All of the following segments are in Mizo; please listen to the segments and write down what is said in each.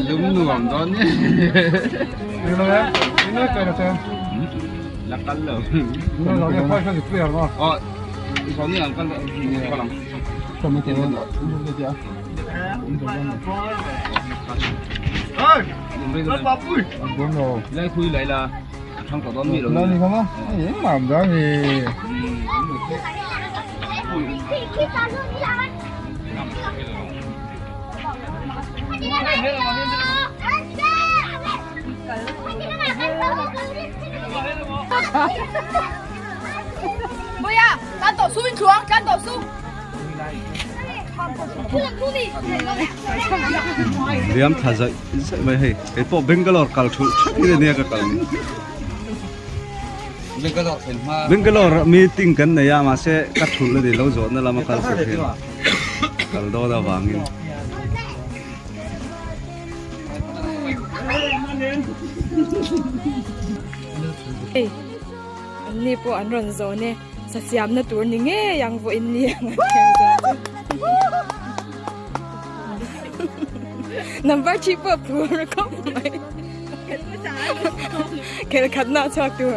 Lum nuam dawn ni. La kal lo. Ờ, sau này ăn con con Lai thui lại là thằng tao đón mi rồi. Bawia, tlan tawh su in thluang, tlan tawh su. Liam thla zaih zaih mai hei kei pawh Bangalore kal thulh theuh hi ania ka kal ni Bangalore meeting kan nei a mahse ka thulh a ni lo zawhna lama kal tur hian kal dawn avangin. Hei an ni pawh an rawn zawn e sa siamna tur ni ngei ang vawiin ni ang an thleng zawng chu number 3 pawh phur khawp mai khel khatna a chhuak tur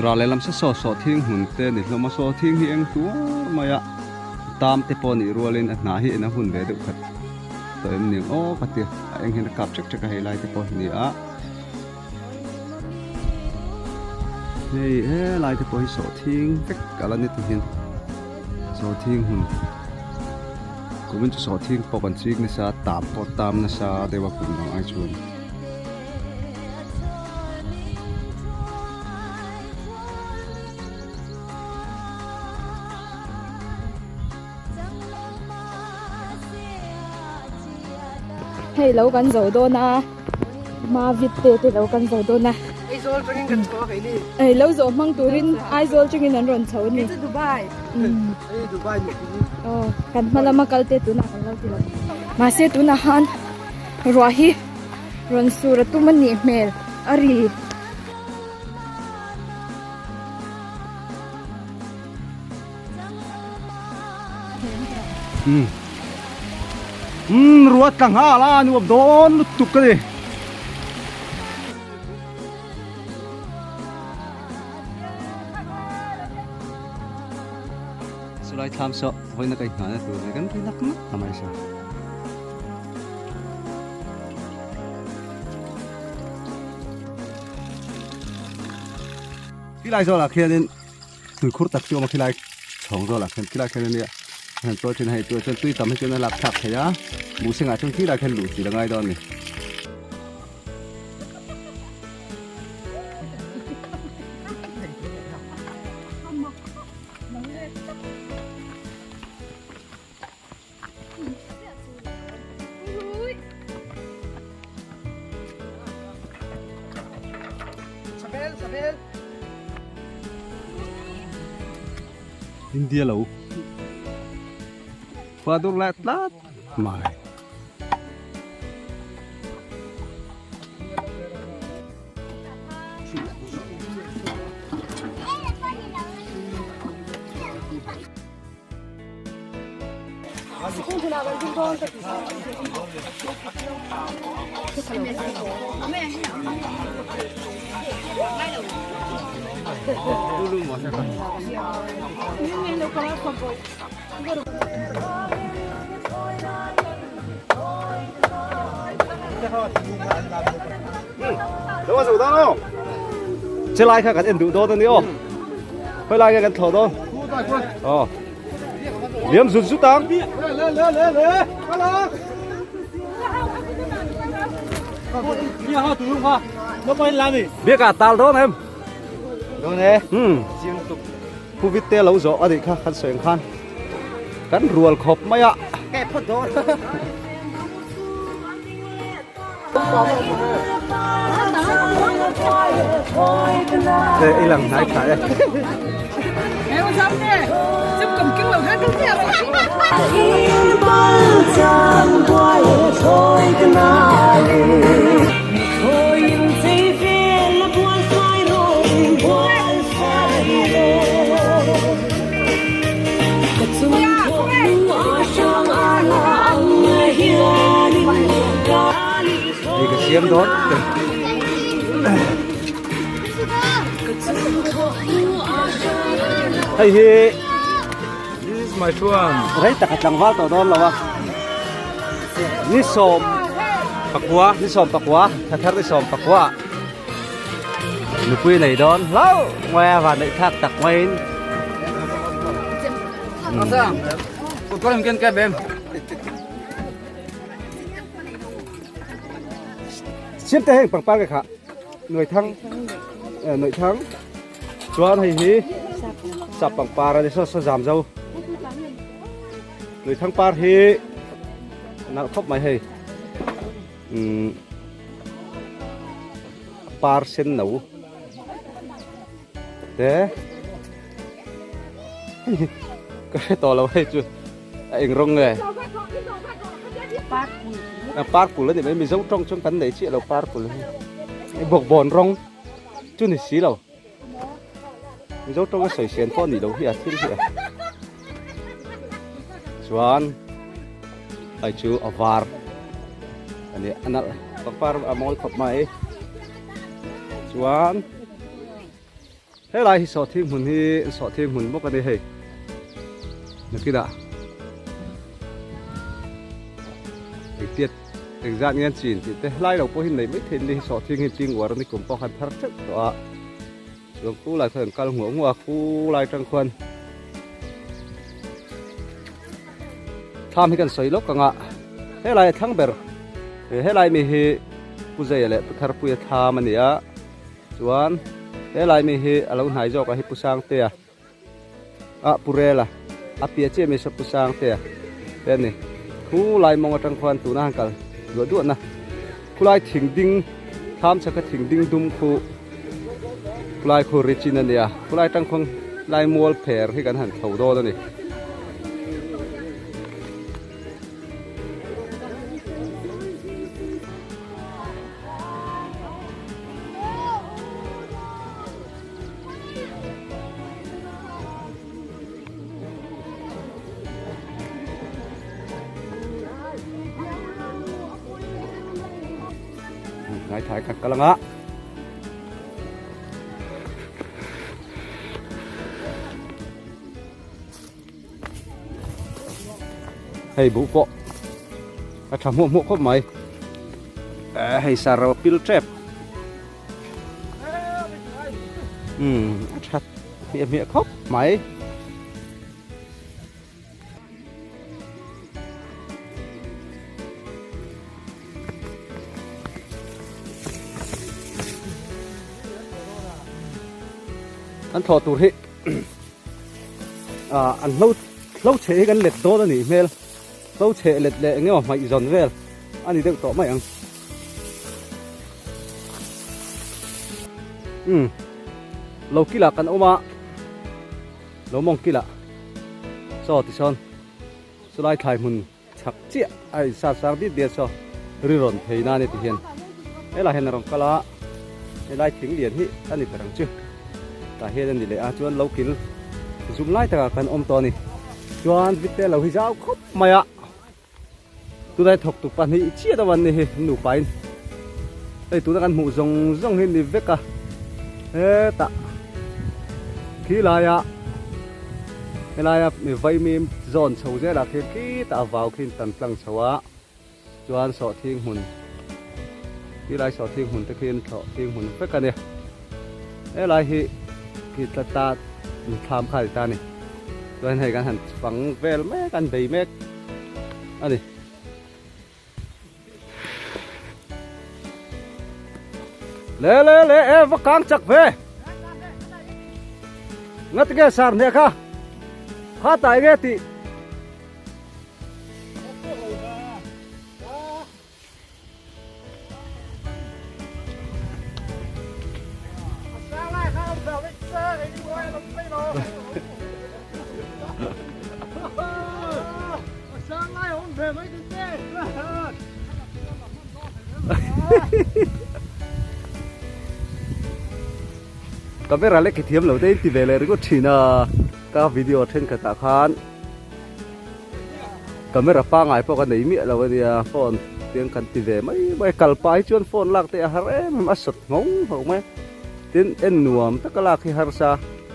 Ral lehlam sa saw saw thing hmun te ni hlawm a saw thing hi eng tuar mai a tam te pawh nih rualin a hnah hi en a hun ve deuh khat tawh em ni ang aw ka ti a eng hian a kap ṭek ṭek a hei lai te pawh hi ni a hei helai te pawh hi sawhthing vek a la ni tu hian sawhthing hmun kumin chu sawhthing pawh kan chik nasa tam pawh tam nasa deuh a kum dang ai chuan. Hei lo kan zo dawn a Mavit te te lo kan zo dawn a Aizawl atangin kan chho a kei ni. Ei lo zawh hmang turin Aizawl atangin an rawn chho a ni. Kei chu Dubai. Ei Dubai ni tih hi. Aw kan hma lama kal te tunah kan lo ti lo. Mahse tunah khan ruah hi rawn sur a tum a nih hmel a ri. Umm ruat tla nghal a nuam dawn lutuk a ni. Chulai thlam saw vawiin a kai nghahna tur hi kan ri nak nak ta mai sa. Khilai zawlah khianin Tuikhur tak chu a awm a khilai chhawng zawlah khian khilai khian ania han chawi thin a hei tui chuan tui tam hi chuan a lak thlak thei a buhsengah chuan khilai khian luh chil a ngai dawn a ni. India lo khua dur leh tlat mai. Chelai kha kan en duh dawn a ni aw khawilai nge kan thlawh dawn aw. Liam zut zut ang. Biak ah tal dawn em? Dawn e. Hmm. Pu Vitte lo zawh a nih kha kan sawi ang khan. Kan rual khawp mai a. Ke phawt dawn. E i lang hnai tha e. Hei ka siam dawn hei hi This is my chuan rei taka tlangval tawh dawn lo a ni sawm pakua ni sawm pakua thathar ni sawm pakua nupui nei dawn hlauh mai a van neih thlak tak maiin Siam te heng pangpar ka kha nuai thang nuai thang chuan hei hi sap pangpar a ni saw saw zam zo nuai thang par hi nalh khawp mai hei umm par sen no te ka hre tawh lo hei chu a eng rawng nge a purple a ni mai mizo tawng chuan kan nei chiah lo purple hi bawkbawn rawng chu ni si lo mizo tawng a sawi sen pawh ni lo hi a thil hi a chuan hei chu a var a ni a nalh pangpar a mawi khawp mai chuan Helai hi sawhthing hmun hi sawhthing hmun bawk a ni hei nakinah engtiat engzat nge an chin tih te helai lo pawh hi nei mai thei a ni sawhthing hi ching uar a ni kum pawh khan thar teuh tawh a chuan khu lai khuan an kal nguah nguah a khu lai atang khuan thlam hi kan sawi lawk ang a helai a thlang ber helai mi hi Pu Zeia leh Pu Tharpuia thlam a ni a. Chuan helai mi hi a lo hnai zawk a hi Pu Sangtea ah Pu Rela a piah chiah mi saw Pu Sangtea te a ni. Khu lai mawng atang khuan tuna han kal duah duah na khulai thing ding thlam chhaka thing ding dum khu khulai khu ri chin a nia khulai atang khuan lai mual pher hi kan han tho dawn a ni. Ngai thai khat ka langa hei buh pawh a tha hmuh hmuh khawp mai hei sar a pil tep um a tha hmiah hmiah khawp mai. An thlawh tur hi ah an hlo hlo chhe hi kan let dawn a nih hmel hlo chhe let leh eng emaw hmaih zawn vel a ni deuh tawh mai ang umm lo kilah kan awm a lo mawng kilah saw tisawn chulai thlai hmun chhak chiah a insat sang bik bial saw ri rawn phei nan e ti hian helai hian a rawn kal a helai thing lian hi a ni ber ang chu tah hian a ni leh a chuan lo kil zum lai takah kan awm tawh a ni chuan vite lo hi zau khawp mai a tunai thawk tu pahnih chiah deuh an ni hi nupa in hei tuna kan hmuh zawng zawng hi ni vek a hetah khi laia helaia mi vaimim zawn chho zelah khian khitah a vau khi tan tlang chho a chuan sawhthing hmun khilai sawhthing hmun te khian sawhthing hmun vek a ni helai hi khi tla ta thlam kha a ni ta a ni chuan hei kan han fang vel mek an bei mek a ni. Le le le e va kang chak ve ngat nge sar hne kha kha tai nge ti Camera lek hi thiam lo te in ti ve leh ringawt thin a, ka video thenkhatah khan camera pangai pawh ka nei miah lo ania phone tiang kan ti ve mai mai kal pah hi chuan phone lak te a har em em a sawt nghawng nghawng mai tin en nuam taka lak hi harsa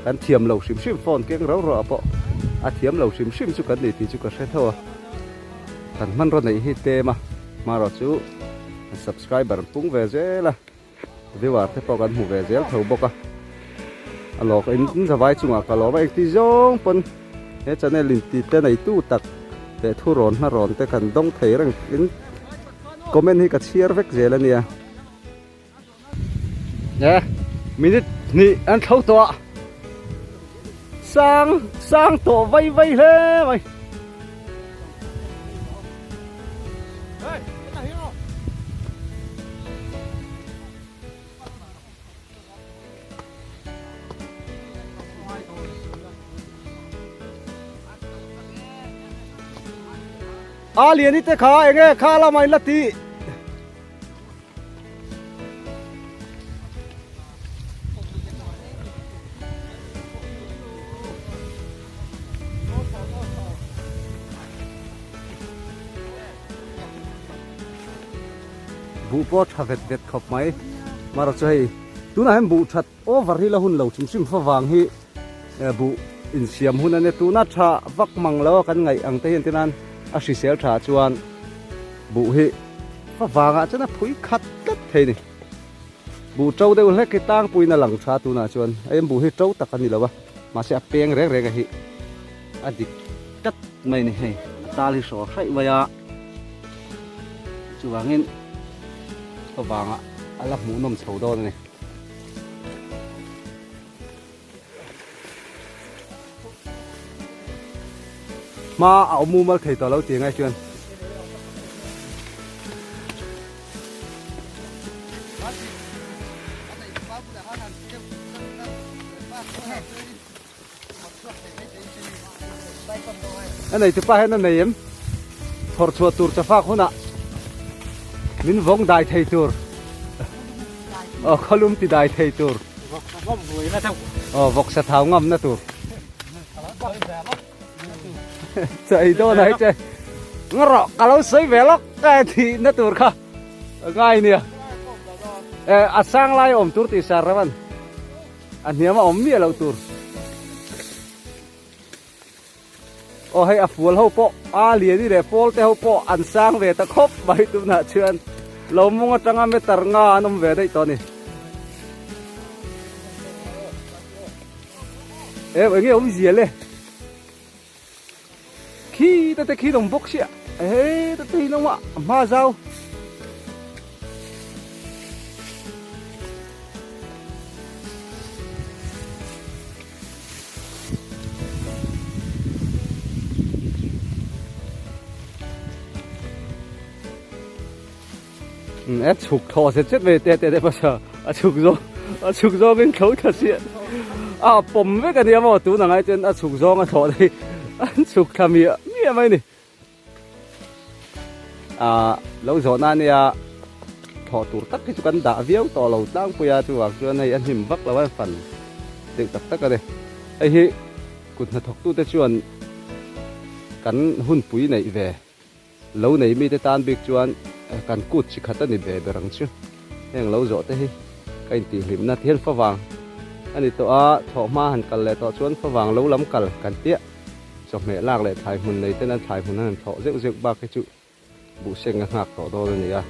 kan thiam lo hrim hrim phone keng rau rau ah pawh a thiam lo hrim hrim chu kan ni tih chu ka hre tho a kan hmanraw neih hi tlem a hmarawh chu subscriber an pung ve zel a. Viewer te pawh kan hmu ve zel tho bawk a, a lawk in zavai chungah ka lawm a, engti zawng pawn he channel in ti te nei tu tak leh thu rawn hma rawn te kan dawng thei reng in comment hi ka chhiar vek zel a nia. E minute hnih an thlo tawh a, sang sang tawh vai vai hle mai. A liani te kha enge kha lama in la ti. Buh pawh tha vet vet khawp mai marawh chu hei tunah hian buh that over hi la hun lo hrim hrim favang hi buh insiam hun a nia tuna tha vak mang lo a kan ngaih ang te hian tinan a hrisel tha chuan buh hi favangah chuan a phui khat tlat thei a ni. Buh to deuh hlek hi tlangpuiin a lang tha tunah chuan a buh hi to tak a ni lo a mahse a peng reng reng a hi a dik tlat mai a ni hei a tal hi hraw hraih mai a chuvangin favangah a la hmuh nawm chho dawn a ni. Hma a awm mumal thei tawh lo tih angai chuan. A nei tupa hian a nei em? Thawr chhuah tur chafak hunah min vawng dai thei tur. Aw khawlum ti dai thei tur. Aw vawksa thau ngamna tur. Chai dawn ai che. Ngarawh ka lo sawi ve lawk ka thihna tur kha ngai nia. A sang lai awm tur tih sar revan. A hniam a awm miah loh tur. Aw hei a fual ho pawh a liani leh pawl te ho pawh an sang ve ta khawp mai tunah chuan lo mung atanga meter nga an awm ve daih tawh a ni. E enge awm zial e. Khi te te khi awm bawk sia he te te hi nawm a hma zau. A chhuk thaw zet zet mai te te te pasa a chhuk zawng a chhuk zawng in tho thla chiah a pawm vek a nia maw tun ang ai chuan a chhuk zawng a thlawh hi an chhuk thla miah miah mai a ni. Ah lo zawhna ania thawh tur tak hi chu kan dah viau tawh lo tlangpui a chuvang chuan hei a hnim vak lo a fan deuh tak tak a ni hei hi kut hnathawk tute chuan kan hunpui neih ve lo nei mite tan bik chuan kan kut chi khat a ni ve ber ang chu heng lo zawh te hi ka intihhlimna thian favang a ni tawh a thawhhma han kal leh tawh chuan favang lo lam kal kan tiah. Chawhmeh lak leh thlai hmun nei ten an thlai hmun an han thlawh zeuh zeuh bak hi chu buhseng a nghak tawh dawn a ni a.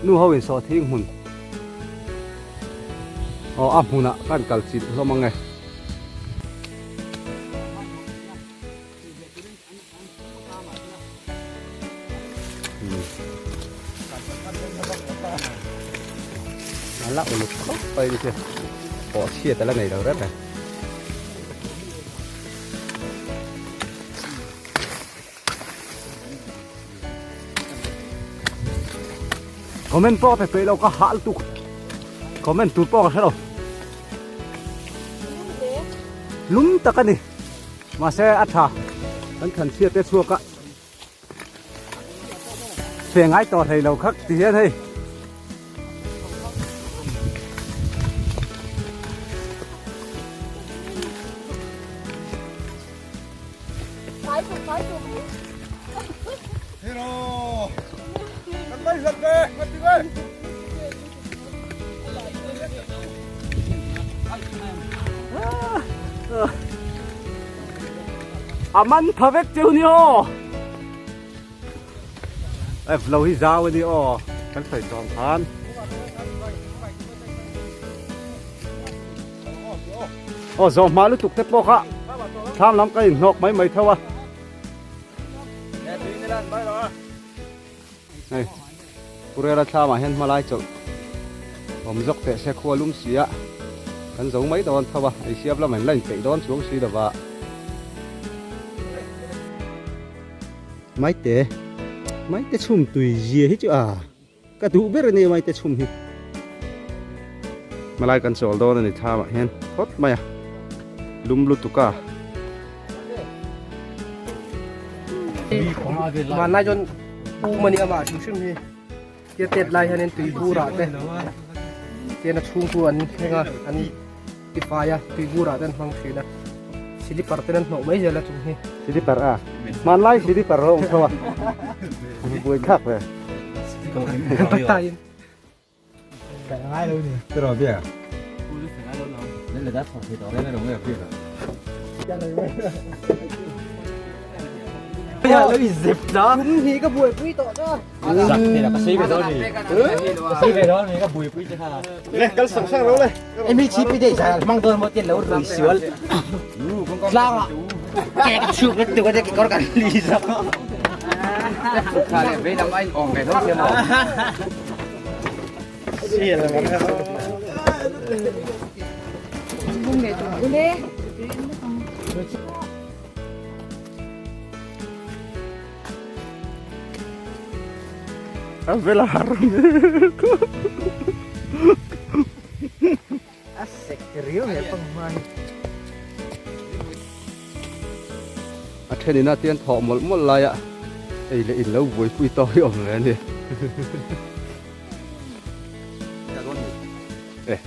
Nu ho in sawhthing hmun aw a hmunah kan kal chilh hlawm ang e. A la uluk khawp mai ni chu pawh chhiat a la nei lo reng e. Comment pawh pe peih lo ka hah lutuk comment tur pawh ka hre lo lum tak a ni. Mahse a tha kan than chhiat te chhuak a fe ngai tawh hlei lo khak ti hian hei. A man tha vek cheu ni aw F lo hi zau a ni aw kan sawi tawng khan aw zawh hma lutuk te pawh kha thlam lam ka inhnawk mai mai tho a Hei Purela thlamah hian hma lai chawlh awm zawk teh se khua lum si a kan zo mai dawn tho a ei siam lam an la inpeih dawn chuang si lova. Maite maite chhum tui zia hi chu a ka duh ber a ni maite chhum hi. Hmalai kan chawl dawn a ni thlamah hian phawt mai a lum lutuk a. Hmanlai chuan pu mani amah hrim hrim hi tia tet lai hianin tui burah te tian a chhungtu an thleng a an tifai a tui burah te an hmang thin a silipar ten an hnawh mai zel a chung hi. Silipar a hmanlai silipar ho awm tho a buai thlak ve. Patain. A vela har A sek riau he pang hma hi. A thenin a tian thawh mawlh mawlh laia ei leh in lo buaipui tawh hi awm ve a ni. Eh.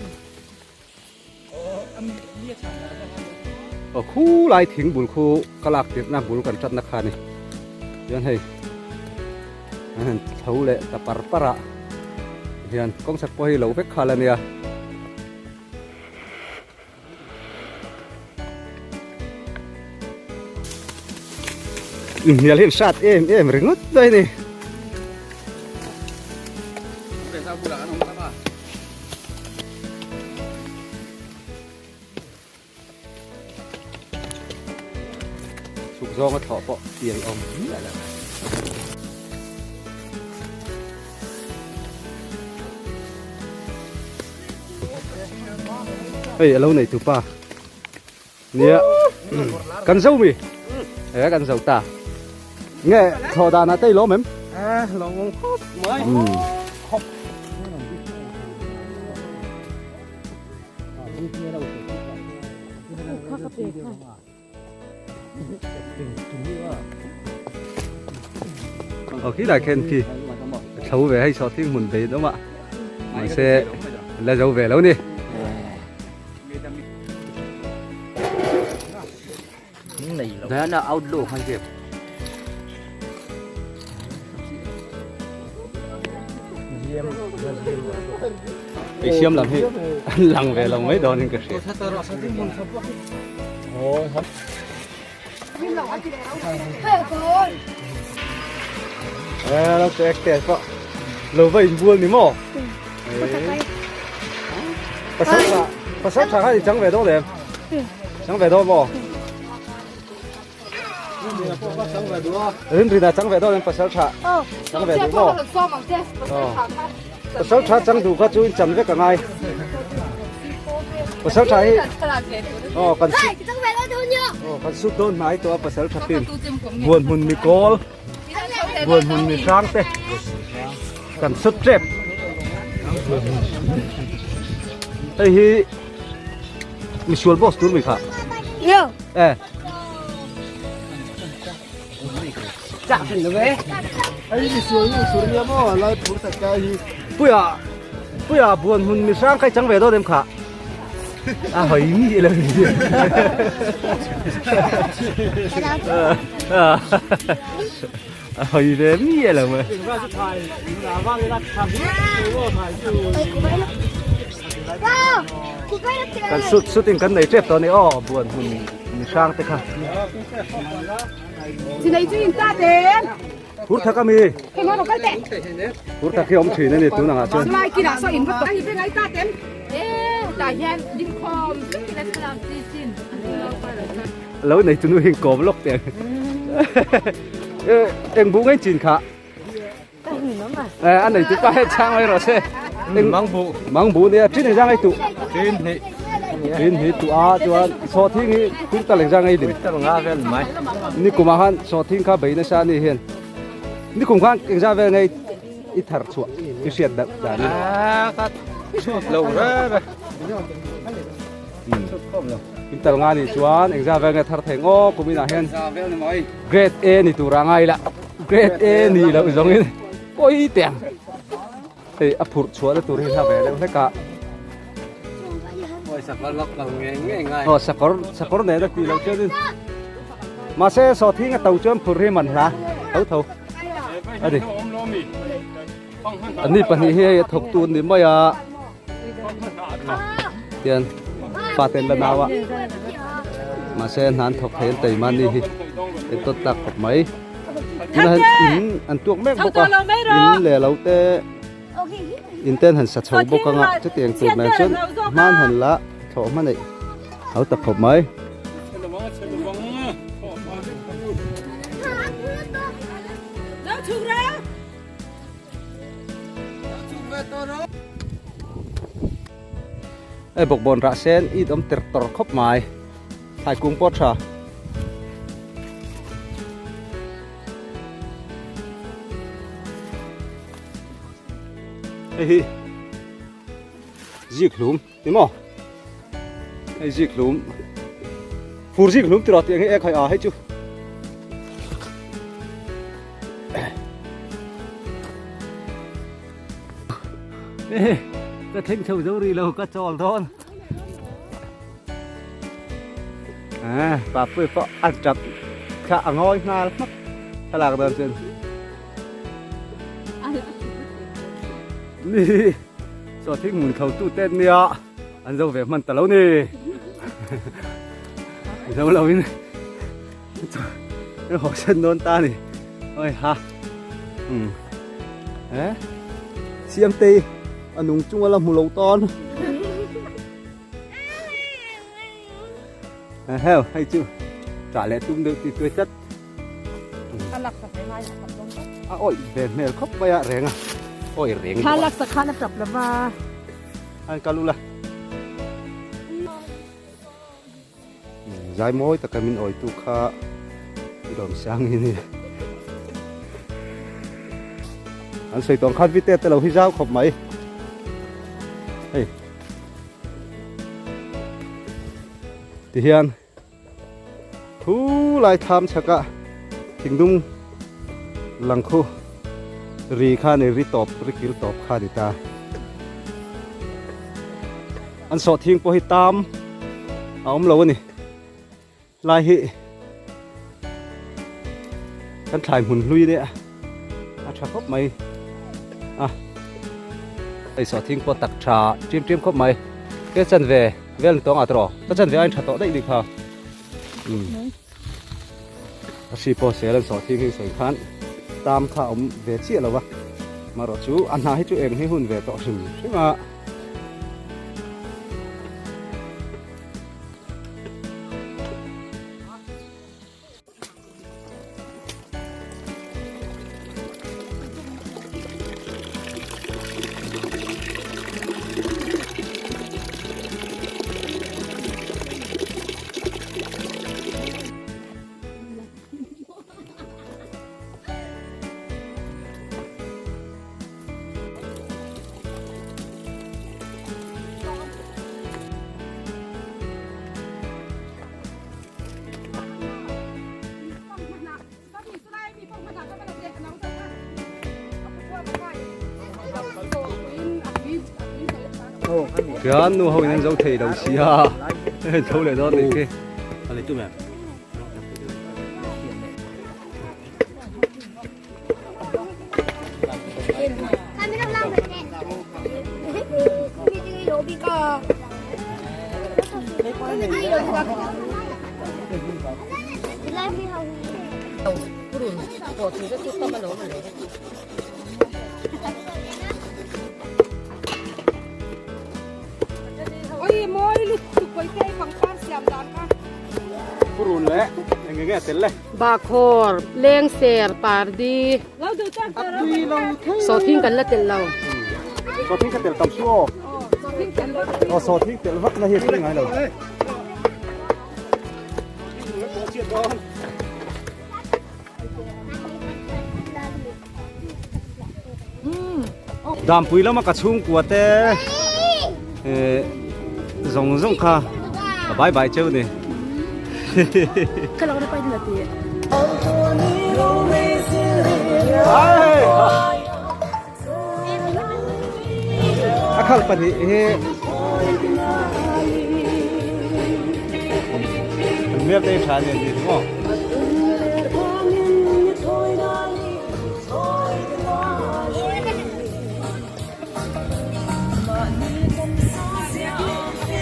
Aw khu lai thing bul khu ka lak tirhna bul kan tatna kha a ni. Chuan hei an han tho leh ta par par a hian kawngchhak pawh hi lo vek khal a nia. Inhnial hi an hrat em em ringawt mai a ni. Chhuk zawnga thlawh pawh iai awm miah lo. Hei alo nei tu pa nia kan zo mi e kan zo ta nge thlawh dan ah te i lawm em a lawm khawp mai khawp Aw khi lai khen khi tho ve hei sawh thing hmun bei dawm a mahse la zo ve lo ni. Diana outlaw khan kep. Ei siam lam hi an lang ve lo mai dawn in ka hria. Lo tek tek pawh lo va inbual ni maw? Pasal tha pasal tha kha i chang ve dawn em? Chang ve dawn maw? Rin rina chang ve dawn em pasal tha? Chang ve duh maw? Pasal tha chang duh kha chu in chan vek a ngai. Pasal tha hi aw kan aw kan sut dawn hnai tawh a pasal tha pin buan hmun mi kawl buan hmun mi hrang te kan sut tep hei hi misual boss tur mi kha e. Puia Puia buan hmun mi hrang kai chang ve dawn em kha a hawi mi lo ni a hawi ve mi lo mai kan sut sutin kan nei tep tawh ni aw buan hmun mi hrang te kha Chi nei chu in ta ten. Phur thak ami. Phur thak hi awm thin ani tun angah chuan. Lai kinah saw in va tawh. Ai ta tem. E tah hian ding khawm vek ila thlalak chi chin. Lo nei tunu hi kawm lawk teh. Eng bu ngei chin kha. A nei tu pa he chang mai rawh se. Eng mang bu. Mang bu nia chin engzang ei tu. Chin hi. Chin hi tu a chuan sawhthing hi quintal engzang ei din. Quintal nga vel mai. Ni kumah khan sawhthing kha bei nasa ani hian. Ni kum khan engzah vel ngei i thar chhuah i hriat deuh dan in. A ka chhut lo re re. Quintal nga nih chuan engzah vel nge thar thei ngaw kum inah hian grade A ni tur a ngai la. Grade A ni loh zawngin pawi teh ang. Hei a phurh chhuahna tur hi hla ve deuh hlek a. Aw sakawr sakawr nen a tih loh chuanin mahse sawhthing a to chuan phurh hi man hla tho tho a ni. Anni pahnih hi hei a thawktu an ni mai a tian fate an la nau a mahse hna an thawk thei an taima ni hi entawn tlak khawp mai. Tunah hian in an tuak mek bawk a in leh lo te in ten han sa chho bawk anga chutiang tur nen chuan hman han la thlawh hma neih hau tak khawp mai. Hei bawkbawn rah sen it awm ter tawr khawp mai. Thlai kung pawh tha. Hei hi zik hlum ti maw? Hei zik hlum fur zik hlum tiraw tih ang hi ek hai a hei chu. Ka thleng chho zo rih lo ka chawl dawn. À, papui pawh a tap kha a ngawi nghal hmak thlalak dawn chuan ni sawhthing hmun tho tu te nia an zo ve hman ta lo ni zo lo in an haw sen dawn ta ni oi ha um eh siamtei a nung chunga la hmu lo tawn. Heo hei chu tah leh tum deuh ti tuai tlat a awih ve hmel khawp mai a reng a awih reng thla lak sak khan a tap lova an kal ula zai mawi taka min awi tu kha i lawm sang hi ni an sawi tawng khan vite te lo hi zau khawp mai hei Tihian thu lai tham chhakah thingdung lang khu ri kha ni ri tawp ri kil tawp kha ni ta. An sawhthing pawh hi tam a awm lo a ni. Lai hi kan thlai hmun hlui nia a tha khawp mai a hei sawhthing pawh tak tha ṭim ṭim khawp mai ke chanve vel ni tawng ah tawh ka chanve aiin tha tawh daih ni kha umm a hri pawh sel an sawhthing hi sawi khan tam kha a awm ve chiah lo va marawh chu a hna hi chu eng hi hun ve tawh hrim hrim a. Khian nu ho in an zo thei lo sia hei tho leh dawn nih khi. Purun leh eng nge tel le. Bakhawr, lengser, pardi, sawhthing kan la tel lo. Sawhthing ka tel tam su aw. Aw sawhthing tel vak na hi a tui ngai lo. Dampui lama ka chhungkua te eh zawng zawng kha ka bye bye cheu ni. A khal pahnih hi an hmel te hi tha nen ni maw.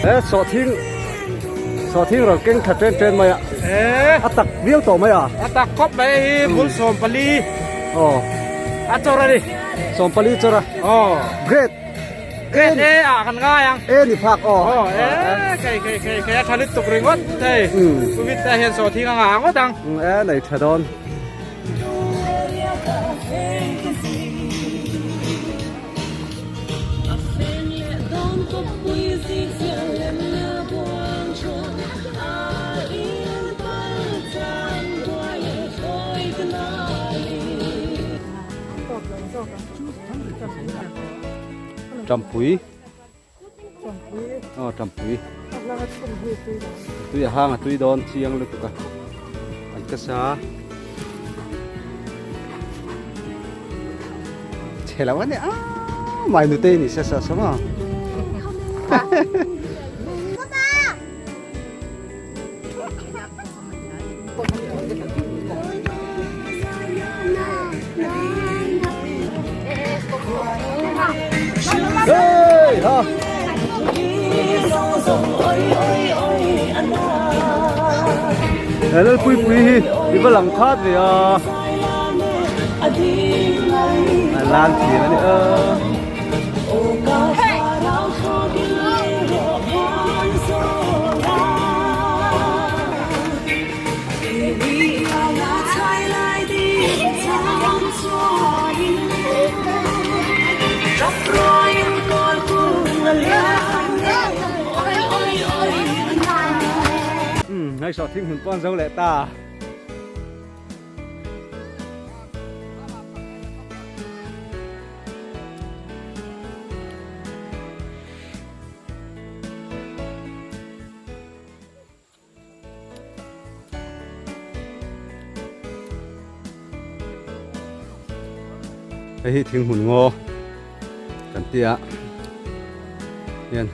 He sawhthing sawhthing rawn keng tha ṭen ṭen mai a a tak viau tawh mai a a tak khawp mai hi bul 14 aw a chawr a ni 14 chawr a aw grade grade A ah kan ngai ang A ni phak aw aw e kei kei kei kei a tha lutuk ringawt hei kumit te hian sawhthing a ngah ngawt ang e nei tha dawn. Tampui Aw tampui Tui a hang a tui dawn chiang lutuk a An ka sa Chhe lo a ni a mai nute ni se sa sama Hey ha. Lal pui pui hi i va lang khat ve a. Lan thiam a ni a. Hei sawhthing hun pawh an zo leh ta. Hei hi thing hmun ngaw kan tia hian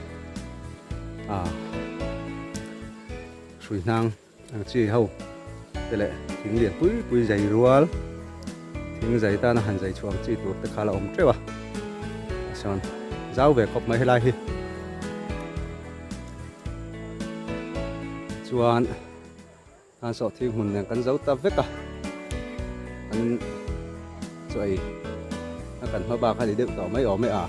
a hrui hnang ang chi ho te leh thing lian pui pui zai rual thing zai tana han zai chhuah ang chi tur te kha la awm teuh a chuan zau ve khawp mai helai hi chuan han sawh thing hmun nen kan zo ta vek a an chaw ei a kan hma bak a ni deuh tawh mai awm e a.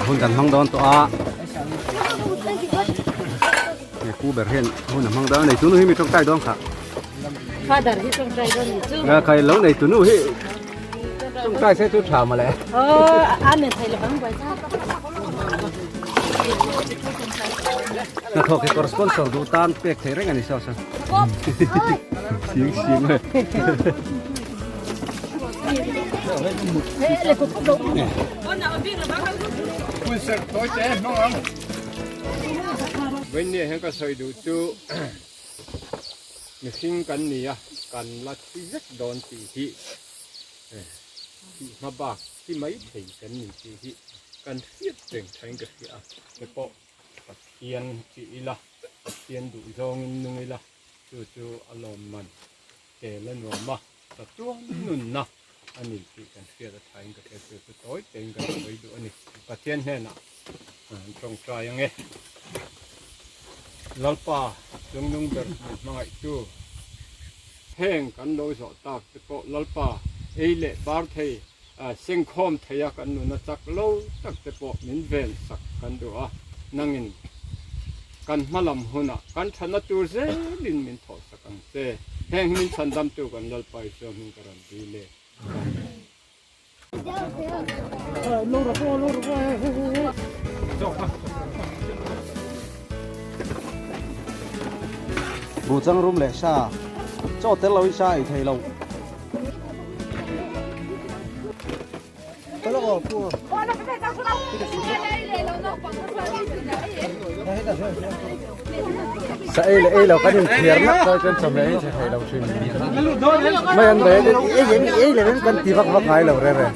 Hun kan hmang dawn tawh a he pu ber hian hun a hmang dawn a nei tunu hi mi tawngtai dawn kha Father hi tawngtai dawn ni chu khai lo nei tunu hi. Tawngtai se chu tha mawle. Amen thei lovang buai ta. Hnathawk hi kawr sponsor duh tan pek thei reng a ni saw saw. Sing sing e. Vawinia hian ka sawi duh chu mihring kan ni a, kan la thi vek dawn tih hi tih hma bak thi mai thei kan ni tih hi kan hriat reng thain ka hria a, te pawh Pathian tih ila, Pathian duh zawngin nung ila chu chu a lawmman tel a nuam a, chatuan nunna a ni tih kan hriat a thain ka hria chu chu tawi tein kan sawi duh a ni. Pathian hnenah an tawngtai ang e. Lalpa chungnung ber min hmangaihtu heng kan lo zawh tak te pawh Lalpa ei leh bar thei sengkhawm thei a kan nuna chak lo tak te pawh min ven sak kan duh a, nangin kan hmalam hunah kan thana tur zelin min thawh sak ang che. Heng hi min chhandamtu kan Lalpa Isua hming ka rawn dil e. Amen. Buhchang rum leh sa chaw tel loin sa ei thei lo. Sa ei leh ei lo kan inthiar nak chuan chuan chawhmeh hi chhe thei lo thin. Mai an ve ei ei leh in kan ti vak vak ngai lo re re.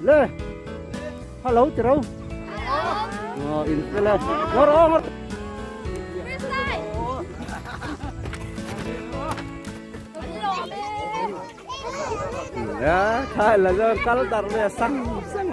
Le hello ti ro ờ in le ngor ngor ya khai la zo kal dar ve sang sang.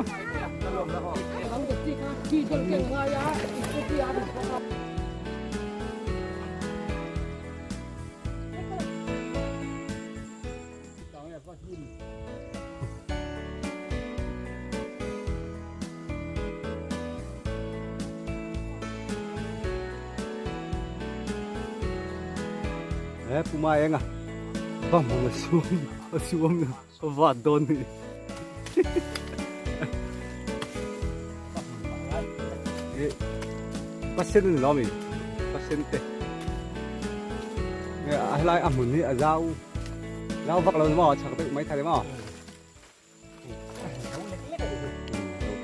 He puma enga bang a suam a suam a vat dawn ni. Pasien ni lo mi pasien te a helai a hmun hi a zau zau vak lo maw chak deuh mai thei maw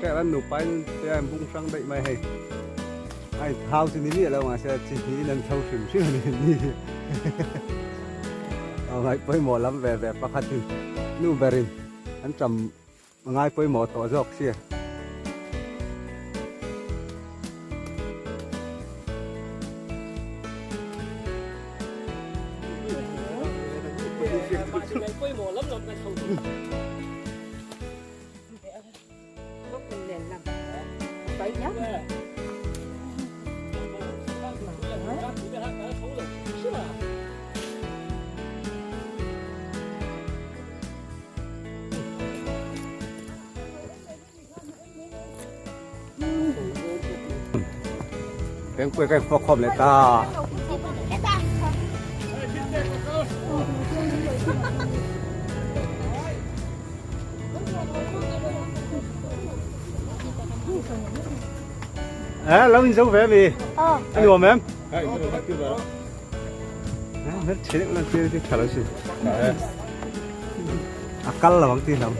lo an nupa in te an bung hrang daih mai hei a in thau chu ni miah lo mahse chi hnih in an tho hrim hrim a ni ni a ngaih pawimawh lam ve ve pakhat in nu berin an tam A ngai pawimawh tawh zawk sia. Pengpui ka fawk khawm leh ta. Eh, lo in zo ve mi? Anh nuam em? A kal lo ang ti hlauh.